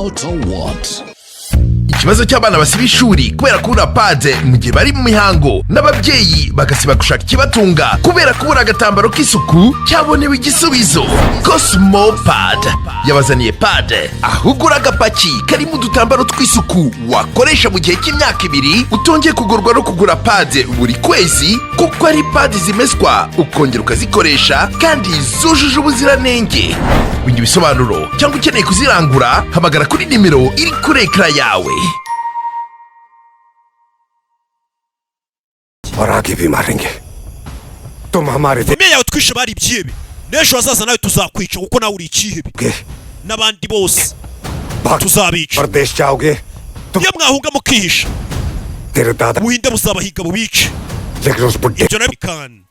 About to what? Ikibazo cy'abana basiba ishuri kubera kubura pads mu gihe bari mu mihango, n'ababyeyi bagasiba gushaka ikibatunga kubera kubura agatambaro k'isuku, cyabonewe igisubizo. Cosmo Pad yabazaniye pad aho ugura agapaki karimo udutambaro tw'isuku wakoresha mu gihe cy'imyaka 2, utongeye kugurwa no kugura pad buri kwezi, kuko ari pad zimeswa ukongera ukazikoresha kandi zujuje ubuziranenge. Ibindi bisobanuro cyangwa ukeneye kuzirangura, hamagara kuri nimero iri kuri écran yawe. और आगे भी मारेंगे। तुम हमारे Famille yawe twishe bari ibyihebe, n'ejo hazaza nawe tuzakwica kuko nawe uri ikihebe. के N'abandi bose भाग tuzabica. परदेश जाओगे। Iyo mwahunga mukihisha, तेरे दादा Ubuhinde buzabahiga bubice. लेकिन उस बुढ़े Ibyo nawe bikana.